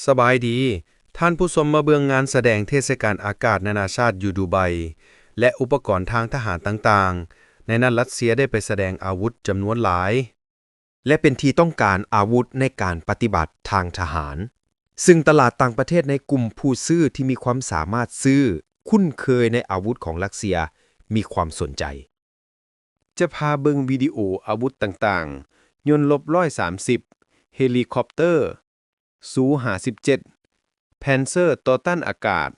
ສະບາຍດີ, ທ່ານຜູ້ຊົມມາເບິ່ງງານສະແດງເທດສະການອາກາດນານາຊາດຢູ່ດູໄບ ແລະ ອຸປະກອນທາງທະຫານຕ່າງໆ. ໃນນັ້ນຣັດເຊຍໄດ້ໄປສະແດງອາວຸດຈຳນວນຫຼາຍ ແລະ ເປັນທີ່ຕ້ອງການອາວຸດໃນການປະຕິບັດທາງທະຫານ, ຊຶ່ງຕະຫຼາດຕ່າງປະເທດໃນກຸ່ມຜູ້ຊື້ທີ່ມີຄວາມສາມາດຊື້, ຄຸ້ນເຄີຍໃນອາວຸດຂອງຣັດເຊຍ ມີຄວາມສົນໃຈ. ຈະພາເບິ່ງວິດີໂອອາວຸດຕ່າງໆ, ຍົນລົບຮ້ອຍສາມສິບ, ເຮລີຄອບເຕີ, ຊູຫ້າສິບເຈັດ, ແພນເຊີຕໍ່ຕ້ານອາກາດ,